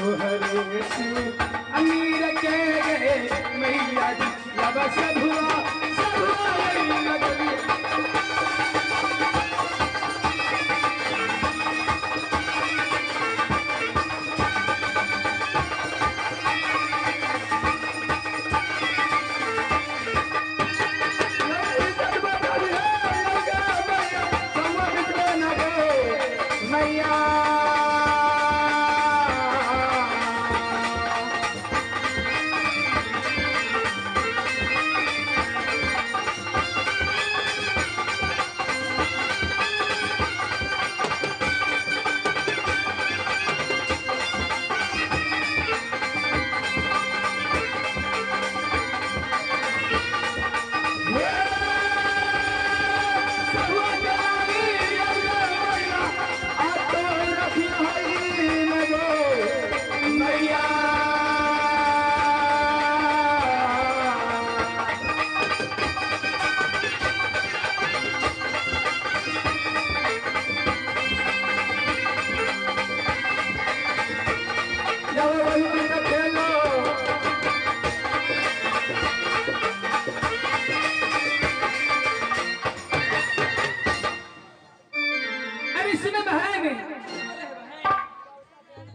तोहरे सु अमीर के गे मैया जी लब सधुआ सधुआ लगली।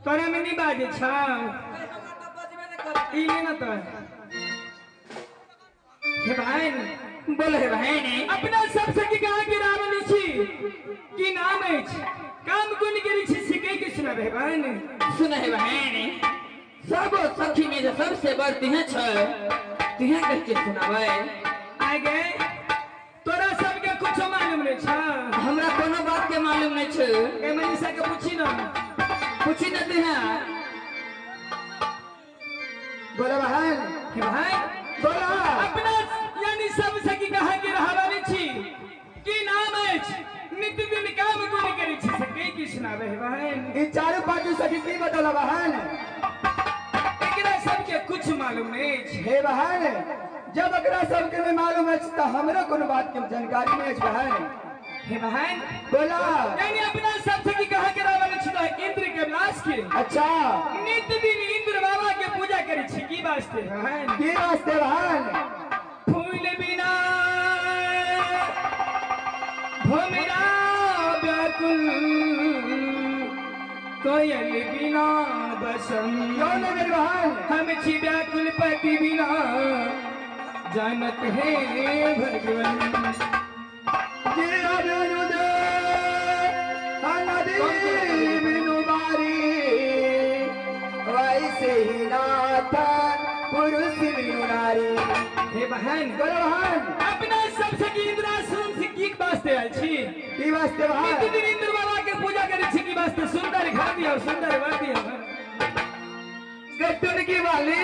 तोरा में नहीं बाजे हे भाई बोल हे भाई अपना सबसे की कहा कि रावण छी की नाम अछि काम कोन करी छी सिकै के सुना हे भाई। सुन हे भाई सब सखी में जे सबसे बड़ तिहे छ तिहे कह के सुनाबै। आगे तोरा सबके कुछ मालूम नहीं छ। हमरा कोनो बात के मालूम नहीं छ। ए मनीषा के पूछी ना पूछी न तिहे। बोला बहन हे भाई बोला अपना यानी सब सखी कहा के रहवानी छी की नाम अछि नित्य दिन काम कोन करी छी सके की सुनाबे हे बहन। ई चारू पांचू सखी की बतौला बहन? एकरा सबके कुछ मालूम नहीं अछि। हे बहन जब एकरा सबके नहीं मालूम अछि त हमरो कोनो बात के जानकारी नहीं अछि बहन। हे बहन बोला यानी अपना सब सखी कहा के रहवानी छी त इंद्र के विलास के अच्छा नित्य दिन इंद्र बाबा के पूजा करी छी की वास्ते बहन? की वास्ते बहन? फूल बिना भोमरा व्याकुल कोयल बिना बसंत क्यों नहीं मेरी बहन? हम छी व्याकुल पति बिना जानत है भगवान। वैसे ही नाथ पुरुष बिनु नारी। हे बहन बोलो बहन अपना सब सखी इंद्रासन से की वास्ते आयल छी? की वास्ते बहन? नित्य दिन इंद्र बाबा के पूजा करै छी की वास्ते? सुंदर घर दिया सुंदर वर दिया। गई टुनकी वाली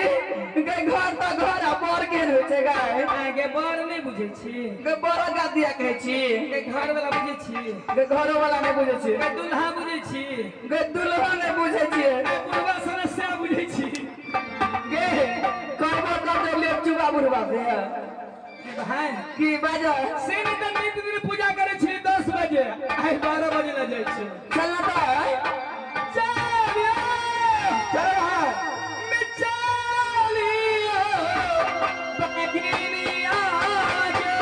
गई घर त घर आ बर केहन होइ छै गई? आगे बर नहीं बुझै छी। गई बर गादिया कहै छी। गई घर वाला बुझै छी। गई घरो वाला नहीं बुझै छी। गई दुल्हा बुझै छी। गई दुल्हा नहीं बुझै छी। गई बुढ़वा समस्या बुझै छी। गे करबो कर देलियै चुबा बुढ़वा से। बहन की बाजऽ से नहीं त नित्य दिन पूजा करै छी 10 बजे आइ 12 बजे ल जाइ छी। चल न त चलियो चल बहन मैं चलियो बगिनिया गे।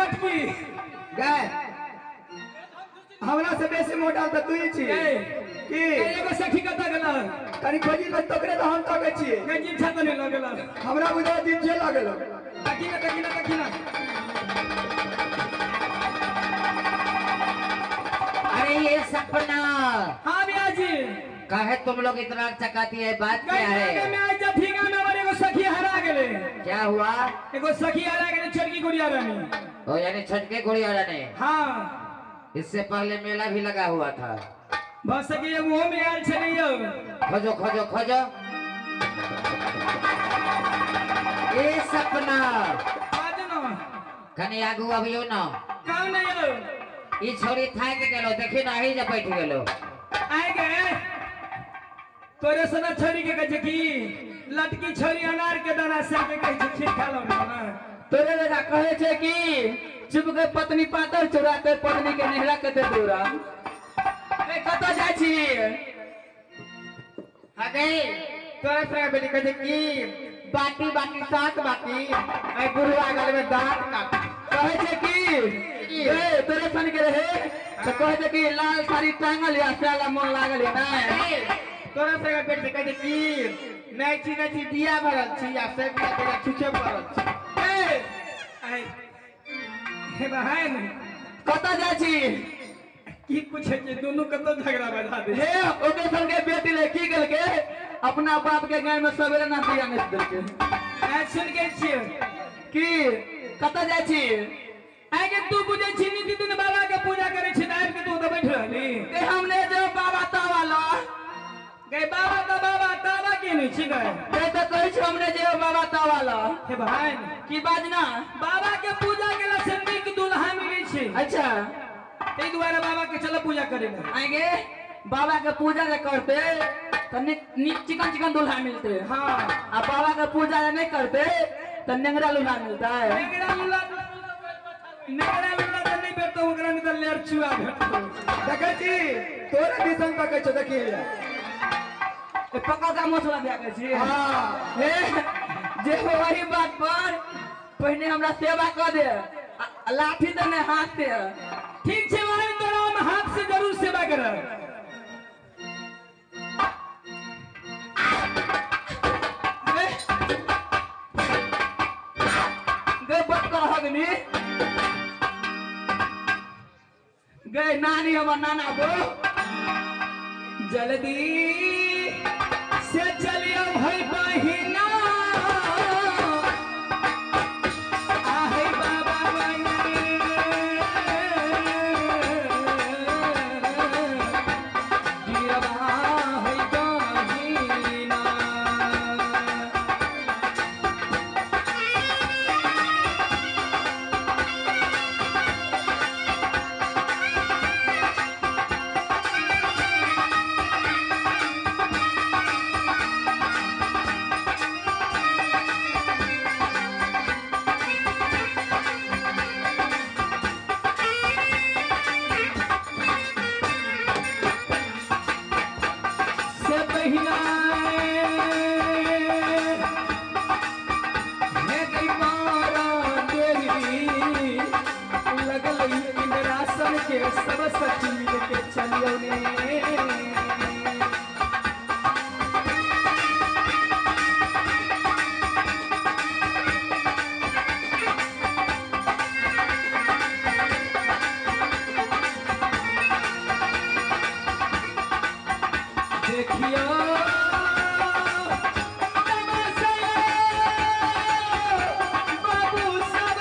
मोटकी गए हमरा से बेसी मोटा त तू ही छी की एगो सखी कत गेल कनी खोजी त तोकरे त हम तके छी गई जीभ छत नहीं लगल हमरा बुझा जीभ छे लागल तकी ना तकी ना तकी ना। अरे ये सपना। हाँ भैया जी काहे तुम लोग इतना चकाती है, बात क्या है? मैं आज ठीका में हमारे एगो सखी हरा गेले। क्या हुआ? एगो सखी हरा गेले छोटकी गुड़िया रानी। ओ यानी छोटकी गुड़िया रानी। हाँ इससे पहले मेला भी लगा हुआ था। बस सखी वो में आयल छलियो। खोजो खोजो खोजो। ये सपना बाजू ना कनी आगू अबियो ना। कौन नहीं हो? ई छोरी थाक गेलो देखी ना ही जब बैठ गेलो। आए गए तोरे सना छोरी के कहे की लटकी छोरी अनार के दाना से के कहे छी खीर खा लो ना। तोरे बेटा कहे छे कि चुप के पत्नी पातर चोरा के पत्नी के नेहरा के दे दूरा। ए कत जाय छी? हां गई तोरे सना बेटी कहे कि बाटी बाटी सात बाटी ए बुढ़वा गल में दांत काट। कहे छे कि ए तोरे सन के रहे त कहे छे कि लाल साड़ी टांगल या साला मन लागल या ना। तोरा सगा बेटी कहे कि नहीं छी नहीं छी बिया भरल छी आ से बिया तोरा छुछे पड़ल छी। ए आई हे बहन कत जाय छी? की पूछे छी दोनों कत झगड़ा बजा दे। हे ओके सन के बेटी ले की गेल के अपना बाप के गाय में सवेरे ना बिया नहीं देलके। ए सुन के छी की कत जाय छी? आगे तू बुझे छी नीति दिन बाबा के पूजा करे छी आबि के तू त बैठ रहली। ए हमने जो बाबा तावाला गए बाबा त बाबा तावा के नहीं छी गए। ते त कहै छी हमने जे बाबा तावाला। हे बहन की बाजना? बाबा के पूजा केला से नीक दुल्हा मिलै छै। अच्छा तै दुआरे बाबा के चलो पूजा करे ला। आएंगे बाबा के पूजा जे करते त नीक चिकन चिकन दुल्हा मिलते। हां आ बाबा के पूजा जे नहीं करते त नेंगरा दुल्हा मिलता है। नेंगरा दुल्हा नेंगरा दुल्हा त नहीं भेटतो ओकरा में त लेर चुआ भेटतो। देखै छी तोरे दिसन तकै छौ देखी। ए पक्का का मसला दिया के छी। हां हे जे वही बात पर पहिने हमरा सेवा क दे लाठी देने हाथ से। ठीक छै बहन तोरा हम हाथ से जरूर सेवा करब। गए बटकर हगनी गए नानी हमर नाना बो जल्दी से चलियो भाई बहिना आहे बाबा गिरवा है बहिना। से बहिना हे गई मारा देवी लगल इंद्रासन के सब सखी मिल के चलियो ने। देखियो तमाशा बाबू सब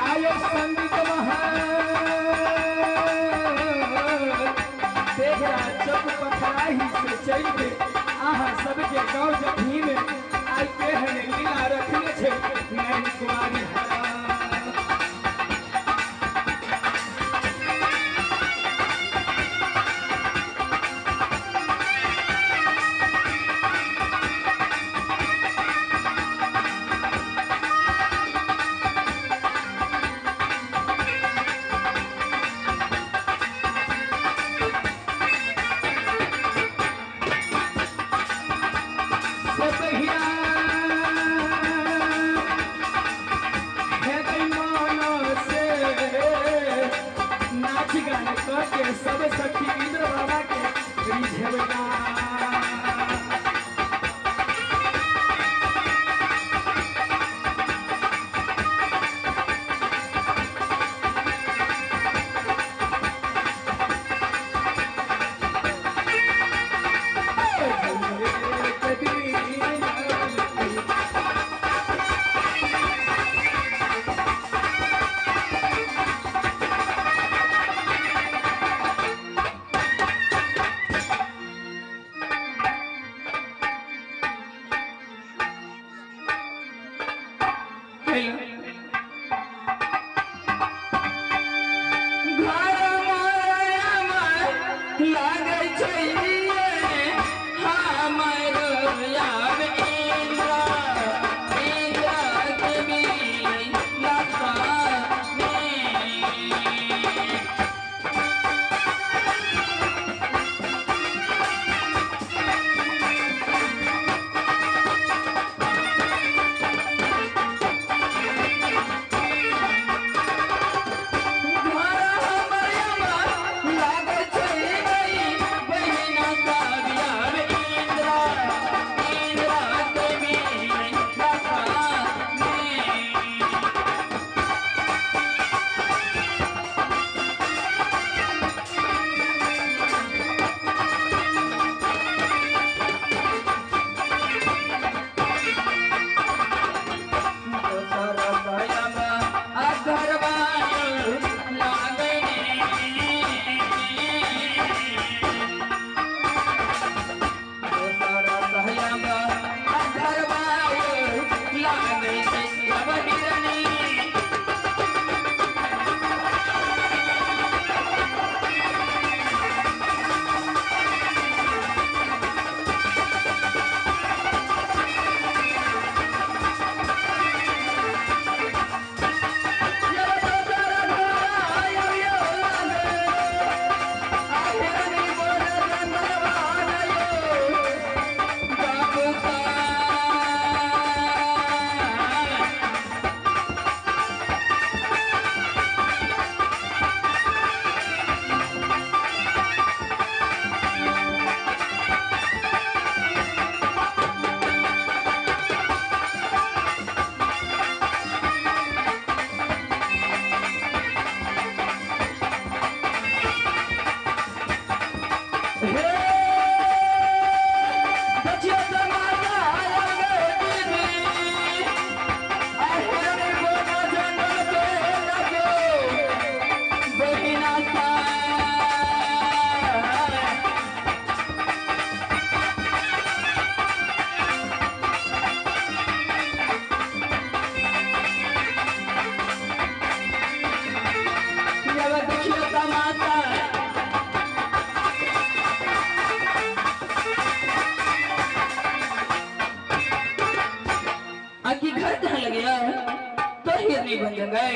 आयो संगीत महान देहरा चौक पथराही से चल के आहा सबके गाँव जखनी में आई केहन लीला रखने छे नैन कुमारी हरा। से बहिया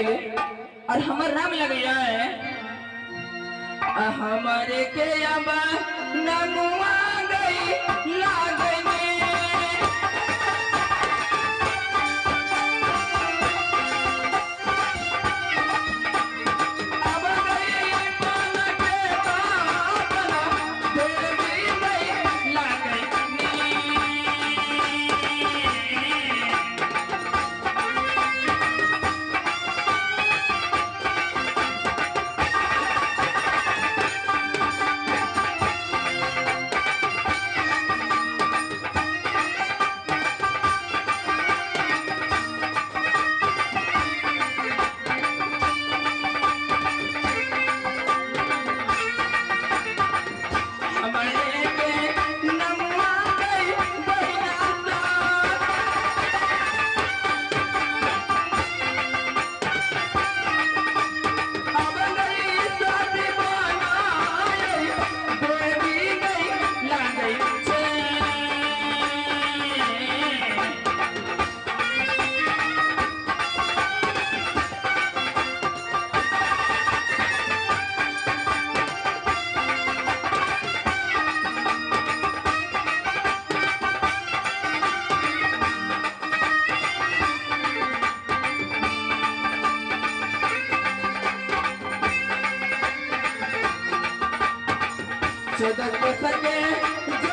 गई और हमर राम लग जाए हमारे के अब नमुआ गई लागने। अब गई पान के पापना देवी गई लागनी। हमारे के नमुआ गई बहिना सा। अब गई साथी बनाई देवी गई लागई छे। 14 सके।